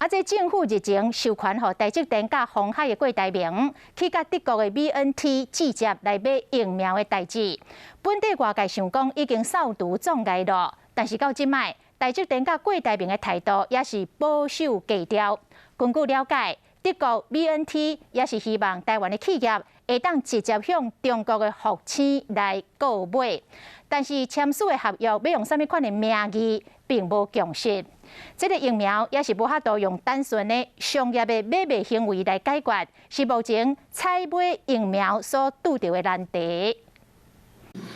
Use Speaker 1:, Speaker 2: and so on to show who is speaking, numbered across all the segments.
Speaker 1: 啊，這政府日前授權予台積電佮鴻海的郭台銘去佮德國的 BNT 直接來買疫苗的代誌。本地外界想講已經掃除障礙咯，但是到這擺，台積電佮郭台銘的態度也是保守低調。根據了解，德國 BNT 也是希望台灣的企業會當直接向中國的復星來購買，但是簽署的合約欲用啥物款的名義，並無共識。這個疫苗也是無法度用單純的商業的買賣行為來解決，是目前採買疫苗所拄著的難題。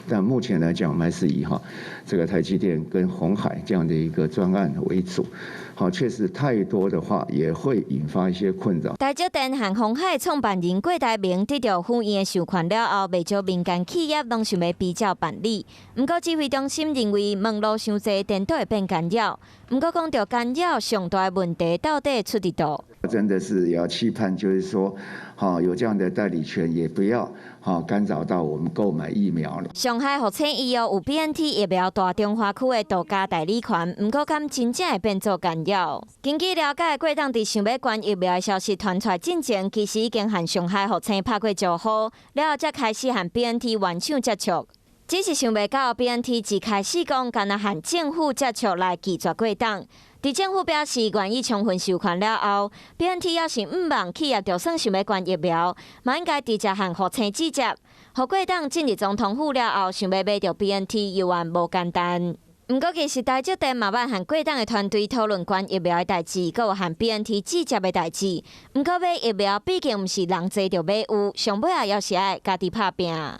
Speaker 2: 但目前來講，我們還是以哈這個台積電跟鴻海這樣的一個專案為主。好，確實太多的話也會引發一些困擾。
Speaker 3: 台積電和鴻海創辦人郭台銘得到府院的授權了後，袂少民間企業攏想欲比照辦理。毋過指揮中心認為門路傷濟，顛倒會變干擾。毋過講著干擾，上大的問題到底出佇佗？
Speaker 2: 真的是要期盼，就是說，哈有這樣的代理權，也不要哈干擾到我們購買疫苗了。
Speaker 3: 上海復星醫藥有 BNT 疫苗大中華區的獨家代理權，毋過敢真正會變做干擾？根據了解，郭董佇想欲捐疫苗的消息傳出來進前，其實已經和上海復星拍過招呼，了後才開始和 BNT 原廠接觸。只是想袂到 BNT 一開始講，干焦和政府接觸來拒絕郭董。佇政府表示願意充分授權了後，BNT 猶是毋望企業就算想欲捐疫苗，嘛應該直接和復星接觸。予郭董進入總統府了後，想欲買著 BNT 猶原無簡單。毋過其實台積電嘛捌和郭董的團隊討論捐疫苗的代誌，閣有和 BNT 直接的代誌。毋過買疫苗畢竟毋是人濟就買有，上尾仔猶是愛家己拍拚。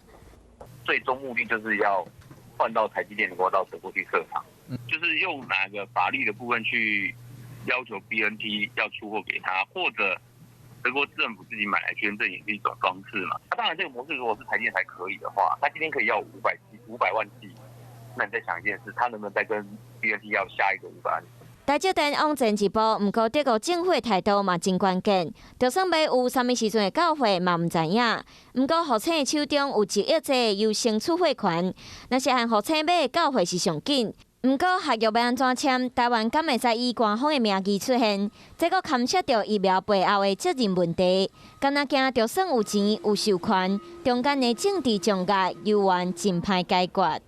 Speaker 4: 最終目的就是要換到台積電能夠到德國去設廠，就是用哪個法律的部分去要求 BNT 要出貨給他，或者德國政府自己買來捐贈也是一種方式嘛。那當然，這個模式如果是台積電才可以的話，他今天可以要500萬劑，那你再想一件事，他能不能再跟 BNT 要下一個500萬？
Speaker 3: 台積電往前一步，毋過德國政府的態度嘛真關鍵。就算買有啥物時陣會到貨嘛毋知影。毋過復星的手中有1億劑優先處貨權，若是和復星買到貨是上緊。毋過合約欲按怎簽，台灣敢會使以官方的名義出現？這閣牽涉著疫苗背後的責任問題。敢若驚就算有錢有授權，中間的政治障礙猶原真歹解決。